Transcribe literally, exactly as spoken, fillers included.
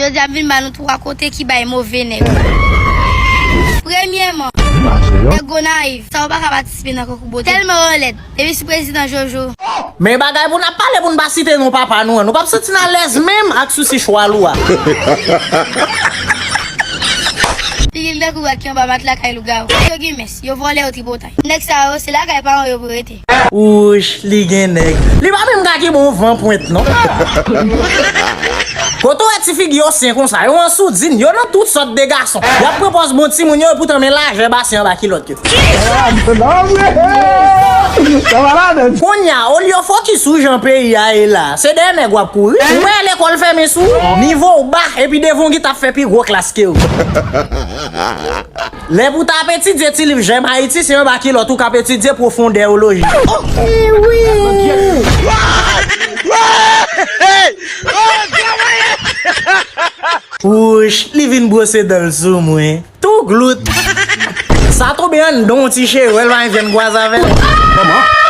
Jodi a m vin ba nou twa kote ki bay move nèg. Premyèman, nèg Gonayiv, sa yo pa ka patisipe nan konkou bote. Tèlman yo lèd. Depi sou prezidan Jojo. Men bagay pou n ap pale pou n pa site non papa nou an. Nou p ap santi n alèz menm ak sousi chwal ou a. Figi l tankou rat ki anba matla kay lougawou. Yo gen mès, yo vòlè, yo tripotay. Nèg sa yo, se lakay paran yo pou rete. Wouch, li gen nèg. Li pa menm ka ki bon van pwent non. Kote w wè ti figi yo sen konsa, yo an soudin, yo nan tout sòt de gason. Y ap pran pòz bon timoun yo, epoutan men lajè basen anba kilòt yo. Kounye a, olye w fokis sou jan peyi a ye la, se dèyè nèg w ap kouri. Ou wè lekòl fèmen sou ou, nivo w ba, epi devan w gentan ap fè pi gwo klas ke w. Lè pou w t ap etidye ti liv Jèm Ayiti, se anba kilòt ou k ap etidye pwofondè yo lojik. Wouch, li vin bwose dan l sou mwen. Tou glout. Sa tonbe anndan yon ti chewèl, pa gen vyann kwaze avè l.